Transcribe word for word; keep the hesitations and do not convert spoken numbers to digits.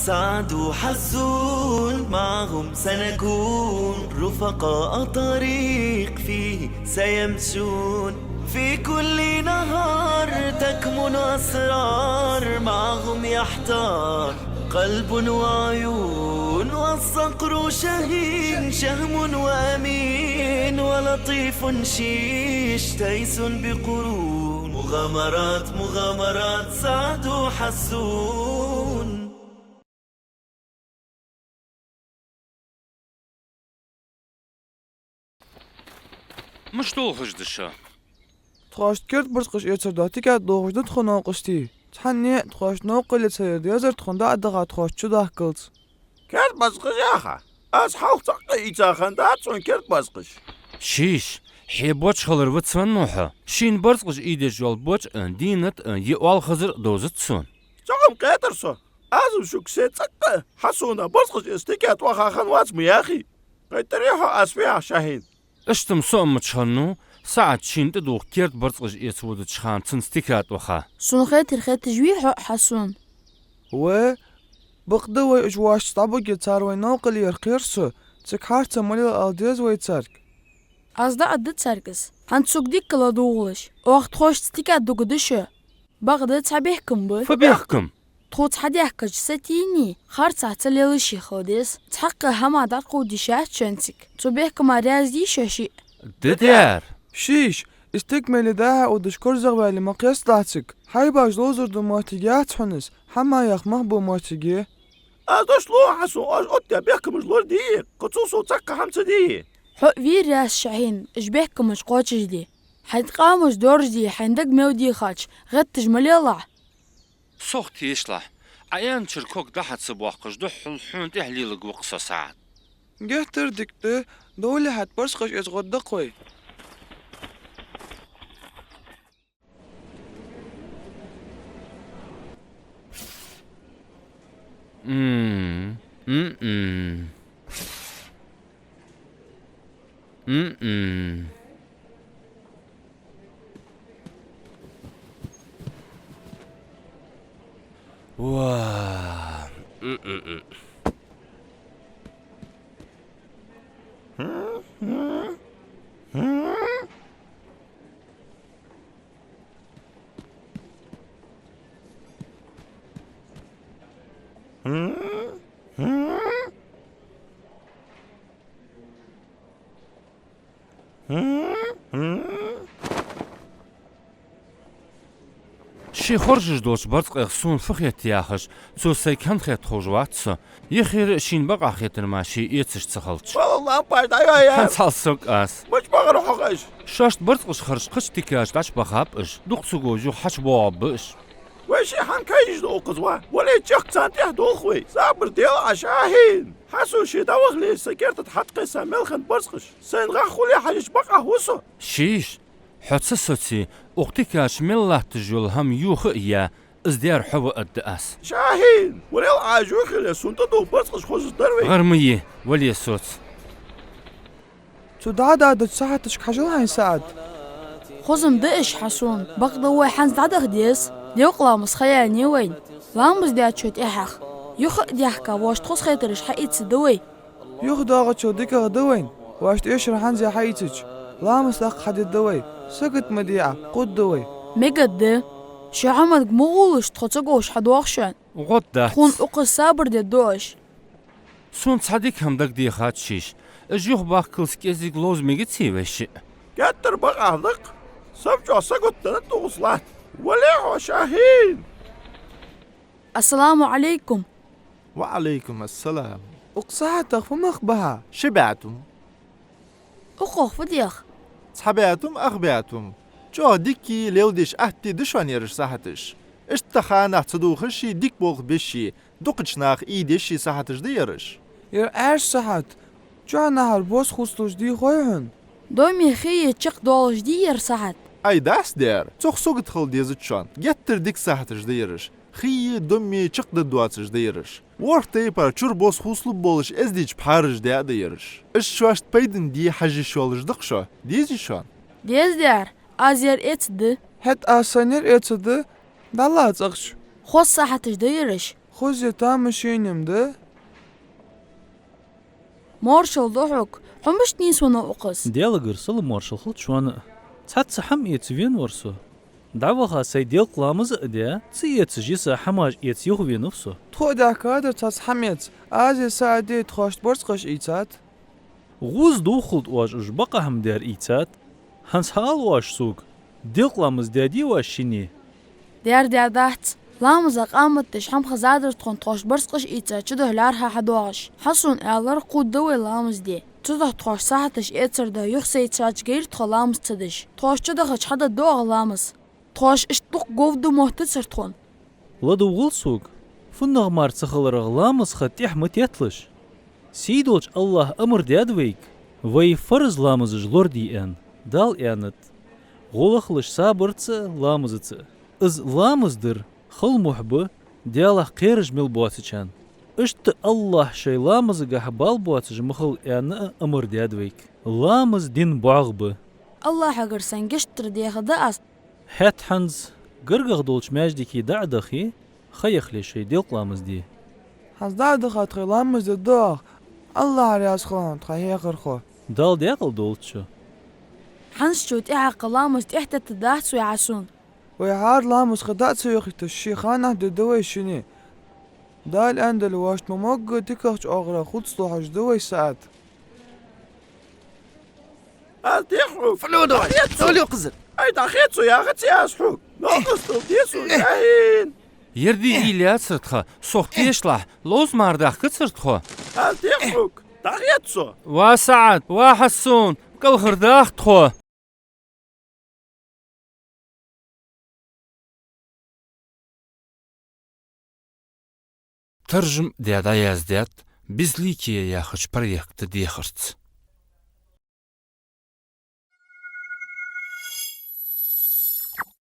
سعد وحسون معهم سنكون، رفقاء طريق فيه سيمشون. في كل نهار تكمن أسرار، معهم يحتار قلب وعيون. والصقر شهين، شهم وأمين، ولطيف شيش، تيس بقرون. مغامرات، مغامرات سعد وحسون. Мишта долхаш да шо? Тхоашта керда барзкъаш эцар духьа тика тӀа долхаш да тхо, новкъостий. Цхьанне а тхоашта новкъарле ца яр дезар тхона дӀа а даха тхоашта чудахкалца. Керда барзкъаш яха? Аз хьалха цӀаккха а ийца хиннадац сона керда барзкъаш. Шиш, хье боч хилар ва цунна хьо. Шийна барзкъаш ийдеш йола боч а, дийнат а, е оалхазар а довзац сона. ЦӀаккха-м кхетар со. Аз-м шуга се цӀаккха а хьасона барзкъаш эца тика тӀа ваха хиннавац ма яхий. Кхетарий хьо аз фу яхар, Шахьин? Иштта-м со а мича хиннав, СаӀад шийна тӀадувха керда барзкъаш эца водача хана цунца тика тӀа ваха. Сона хетар хеташ вий хьо, Хьасун? Вай, бакъда вай уж воашца дӀабуге, цар вай новкъарле яр кхер со, цига харцо ма лела ала деза вай царга. Аз дӀаадда царга из. ХӀанз сога дика ладувгӀалаш, оаха тхоашца тика тӀа дуга да шо. Бакъда цхьа бехкам ба. Фу бехкам? Тхоца хьадаьхкача сатийна харцахьа ца лелаш хила деза. Цхьаккха хӀама дӀакховдадеш яц шоана цига. Цу бехкамах раьза дий шо шиъ? Даьра. Шиш, из тӀаккха мел дӀа-хьа удаш корзагӀваьле ма кхесталахь цига. Хьайбаш ловзар ду моттиг яц хьона из, хӀама яха мах бу моттиг я. Аз дош лу, Хьасун, оаш оттадаь бехкамаш лорадийя, кхы цул совгӀа цхьаккха хӀама ца дийя. Хьо вийр яц, Шахьин, уж бехкамаш кхоачашде. Хьай къамаш доаржаде, хьайна дага мел дехача гӀетташ ма лелахь. Сох тешалахь, Ӏа аьннача ког дӀа-хьа ца боаккхаш, духхьал хьона тӀехьа леларгва-кх со, СаӀад. Геттара дика да, довле хӀаьта барзкъаш эца гӀоргда-кх вай. М-м. М-м. М-м. Ва. М-м-м. Ше хоржаш долча барзкъех сона фу хет яхаш, цо сайга хӀана хет ховш вац со. Юххера а шийна бакъахьа хетар мара ше эцаш ца хилча. Валла, лампаш дӀайоаяр. ХӀанз хьал саг аз. Мича бахар хьога уж? Шоашта барзкъаш харжа кхыча тикашка дӀачубахаб уж. Дукха ца говш юха хьачубоагӀаргба уж. Вай ше хӀана кхайкаш да укхаза, ва? Вале, чехка царна тӀехьа долх вай. Сабар де Ӏа, Шахьин. Хьасун ше дӀавахале, са керта тӀа хьатӀакхесса мел хинна барзкъаш сайна гӀахь хуле хьажача бакъахьа ва со. Шиш, хьо ца соце, укх тикаша мел латташ йола хӀама юха а яь, из даьр хьо ва аргда аз. Шахьин, вале Ӏа, уж юххе ле, сона тӀадувха барзкъаш хозаш дар вай. ГӀар ма е, вале соца. Цу дӀадахача сахьаташка хьажал хьайна, СаӀад. Хоза-м да уж, Хьасун, бакъда вай хӀанз дӀадаха деза, делкъа ламаз ха яьннай вайна. Ламаз даьчул тӀехьагӀа юха а даьхка, воашта хоза хетараш хьаэцаргда вай. ЮхадоагӀачул дикагӀа да вайна, воашта эшар хӀанз а хьаийцача, ламаз тӀаккха хьадергда вай, сагот ма де Ӏа, гӀоргда вай. Мегаргда. Шо Ӏомадга ма гӀолаш, тхо ца говш хьадоагӀа шоана. ГӀоргдац. Тхона укхаза сабар дергда оаш. Сона цхьа дика хӀама дагадехад, шиш. Уж юхабахкалца кӀезига ловза мегаций вай шиъ? Геттара бакъахьа да-кх. Сабчо сагот даьннад укхаза латта. Вале хьо, Шахьин! Ассаламу Ӏалайкум. Ва Ӏалайкум ассалам. Укх сахьатах фу мах ба хьа? Ши бӀаь тума. Укхох фу дех? Цхьа бӀаь тума, ах бӀаь тума. ЧӀоагӀа дикка леладеш атта да шоана ераш сахьаташ. Иштта ханнахьа ца дувхаш, дика болх беш, дукхача наха ийдеш сахьаташ да ераш. Ер Ӏаьржа сахьат. Чухьнахьара бос хувцалуш дий хой хьона? Доми хий чакхдоалаш дий ер сахьат? Ай, дац, даьра, цох сагот хила дезац шоана. Геттара дика сахьаташ да ераш. Хий, доми чакхдаргдоацаш да ераш. ВорхӀ тайпара чура бос хувцалургболаш эздийча пхьараш да а да ераш. Уж шоашта пайдана дий хьажа йиш йолаш да-кх шо. Дезий шоана? Деза, даьра, аз ер эцаргда. ХӀаьта аз сайна ер эцаргда, дӀалаца ахча. Хоза сахьаташ да ераш. Кхузза тамашийна-м да. Моаршал да хьога, хьо мишта нийсвеннав укхаза? Даьлагара салам-моаршал хилда шоана. Цхьацца хӀама эца венавар со. ДӀаваха сай делкъа ламаз а даь, ца эцаш йиса хӀамаш эца юхавенав со. Тхо а даьхкадар цхьацца хӀама эца. Аз а СаӀад а тхоашта барзкъаш ийцад. ГӀоза дувхалда оаш уж бакъахьа-м даьр ийцад. ХӀанз хьаала оаш сога, делкъа ламаз даьдий оаш шинне? Даьр даьдац. Ламаза къамат деш хӀама хезадар тхона, тхоашта барзкъаш ийца чудухьа лаьрхӀа хьадоагӀаш. Хьасона аьлар, кхувда вай ламаз де. Цудухьа тхоашта сахьаташ эцар да, юхасайцача гайра тхо ламаз ца деш. Тхоашта чудахача хьадоагӀа ламаз. Тхоаш иштта дукха говргда моттацар тхона. ЛадувгӀал сога, фуннагӀа мара ца хиларах ламаза ха тӀехьа ма тетталаш. Сийдолча АллахӀа амар даьд вайга, вай фарз ламазаш лораде аьнна. Дала аьннад: гӀо лахалаш сабарца а, ламазаца а. Из ламаз дар хала мухь ба, Даьлах кхераш мел боацачарна. Иштта АллахӀа шоай ламазагахьа бала боацаш ма хила аьнна а амар даьд вайга. Ламаз дина бӀоагӀа ба. АллахӀагара сайна гешт дар деха да аз. ХӀаьта хӀанз гаргагӀа долча маьждиге дӀа а дахе, ха яхале шоай делкъа ламаз де. ХӀанз дӀа а даха тхоай ламаз де доагӀа, АллахӀ раьза хилва хьона тха хьехархо. Дала даькъала долда шо. ХӀанзчул тӀехьагӀа ламаз тӀехьатеттаргдац вай, Хьасан. Вай хӀара ламаза ха дӀа а ца йохийташ, ший ханахьа дергда вай шинне. Дала аьннадале, воашта ма могга дикагӀча оагӀорахьа хувцалу хьожаргда вай, СаӀад. Аз дехьа хьога. Фу лу ду? ДӀахеца. Фу лу, кхызар? Ай, дӀахеца, яхац аз хьога. Нокъостал де сона, яхийна. Ер ди ийла яцар тха, сох тешалахь, ловза мара дахкацар тхо. Аз дехьа хьога. ДӀахеца. Ва СаӀад, ва Хьасан, кӀалхардаха тхо. Таржам даь дӀаяздаьд «Безликие» яхача проекта дехарца.